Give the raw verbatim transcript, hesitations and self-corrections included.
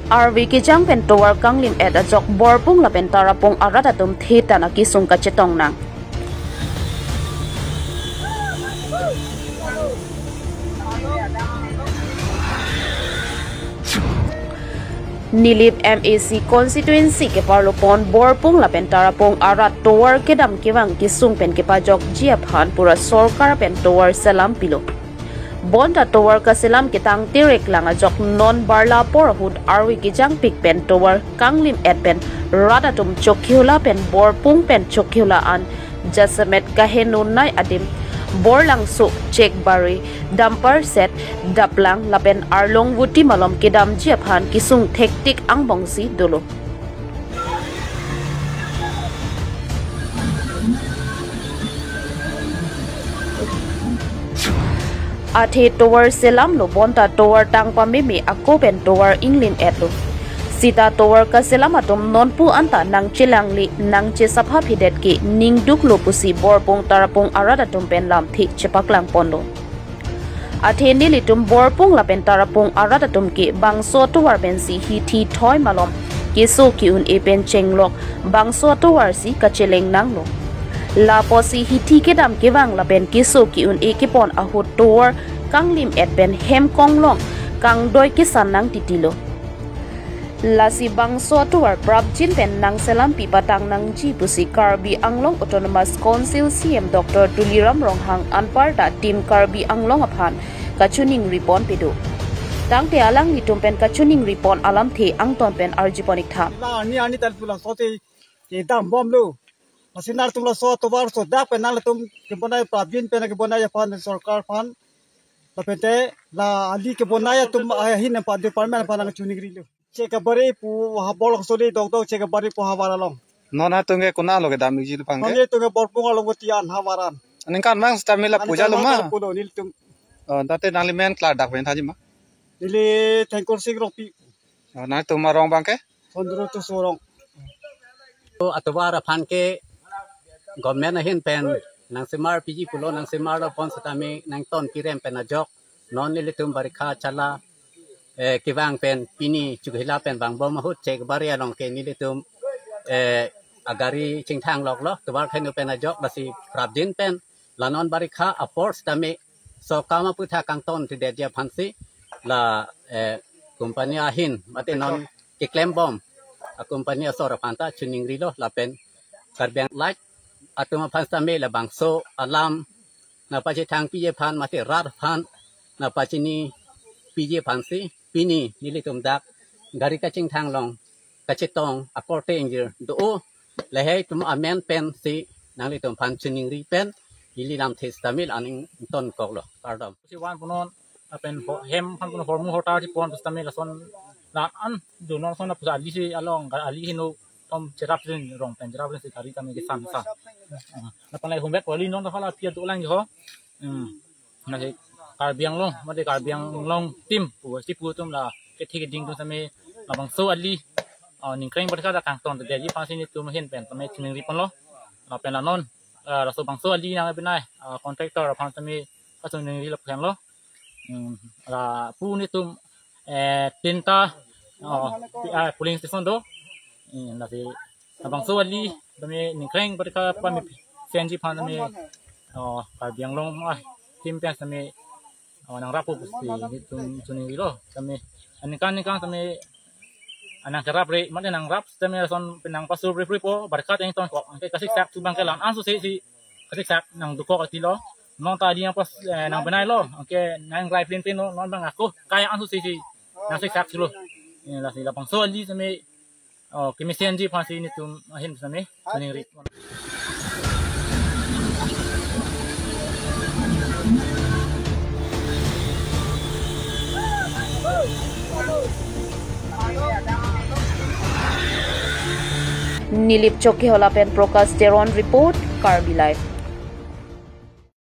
Arve kejang pen tovar kanglim-et ajok Borpung lapen Tarapung arat atum thetan akesung kachetong nang. Nilip M A C constituency keparlo pon Borpung lapen Tarapung arat tovar kedam kevang kesung pen kepajokji aphan pura sorkar pen tovar selam pilo. Bonta tovar kaselam ketang tirek lang ajok non barla apor ahut arve kejangpik pen tovar kanglim-et pen rat atum Chokihola pen Borpung pen Chokihola an jasemet kaheno nai adim Borlangso, Chekbari, Damparset, Daplang lapen Arlongvoti malom kedamji aphan kesung thektik angbongsi dolo. Athe tovar selamlo bonta tovar tang pameme ako pen tovar inglim-etlo. Sita tovar kaselam atum nonpu anta nangchelangle nangchesapha phedet ke ningduklo pusi Borpung Tarapung arat atum pen lamthe chepaklang ponlo. Athe nelitum Borpung lapen Tarapung arat atum ke bangso tovar pensi hithi thoi malom keso ke-un-e pen chenglok bangso tovar si kacheleng nanglo. Lapusi hithi kedam kevang lapen keso ke-un-e kepon ahut tovar kanglim-et pen hem konglong kangdoi kesan nangtitilo. Lasi bangso atovar prapjin pen nangselampi patang nangji pusi Karbi Anglong Autonomous Council C E M Doctor Tuliram Ronghang anparta Team Karbi Anglong aphan kachiningri pon pido. Tangte alanglitum pen kachiningri pon alamthe angton pen arjupon ik tha. La ani ani tal pulang sote kedam bomlo. Masi nangtum laso atovar so dak pen nangtum kebonai prapjin pen kebonai aphan sorkar aphan. Lapen te la ali kebonai atum ahin pa department aphan nangchiningrilo. Chekabari pu ha Borlangso le dokdok Chekabari pu havar along. Non atum ke konat lo kedam ikji abang ke? Non atum ke Borpung along tian havar an. Aningkan mang stamila puja lo ma? Pulo nelitum. Oh, tate nangli men klardak pen thaji ma? Neli Thengkur Sing Rongpi. Oh, nangtum arong abang ke? Sondro Tusu arong. To atovar aphan ke government ahin pen nangsemar piji pulo, nangsemarlo pon setame nangton kirem pen ajok non nelitum barikha chala, eh, kevang pen pini Chokihola pen vangbom ahut Chekbari along ke nelitum, eh, agari chingthang loklo tovar kheno pen ajok lasi prapjin pen la non barikha apor setame so kam aphuthak kangtontedetji aphansi la, eh, company ahin mate non keklembom a company asor aphanta chiningrilo lapen Karbi Anglong atum aphan setame labangso alam nangpachethang piji aphan mate rat aphan nangpachini piji aphansi pini nelitum dak gari kachingthang along kachetong akorte ingjir do-o lahei atum amen pensi nanglitum aphan chiningri pen ili lamthe setame la-an ingtonkoklo. Kardom. Si van punon lapen ho-, hem aphan punon hormu hotar si pon setame lason la-an do non son lapusi ali si along ga-, ali hinu tom cherap rin rong pen cherap rin si gari tame kesan sa. Lapen lai humbek wali non ta hala pia do lang ho. Hmm. Nasi Karbi Anglong, mate Karbi Anglong team pu, si pu atum la kethe keding atum setame labangso ali, ah, ningkreng barikha ta kangtontedetji aphansi nelitum ahin pen setame chiningri ponlo. Lapen la non, ah, laso bangso ali nangbenai, ah, contractor aphan setame kachiningri lapu henlo. Hmm, lapu nelitum, eh, tinta, oh, pi-, ah, polling station do. Hmm, lasi labangso ali tame ningkreng barikha pamesen ji aphan tame, oh, Karbi Anglong, ah, team pen tame, oh, nangrap pusi nelitum chiningrilo tame aningkan aningkan tame anang kerap re mate nangrap tame son pen nangpasurpripri po barikha ta ingtonkok anke kasiksak tu abang ke la-an anso si si kasiksak nangdukok atilo. Non ta ali nangpas, eh, nangbenailo anke nangrai plinplin lo non abang ako kai anso si si nangsiksak thulo. Eh, lasi labangso ali tame, oh, kemesenji aphansi nelitum ahin tame chiningri. Nilip Chokihola pen Prakash Teron report, Karbi Live.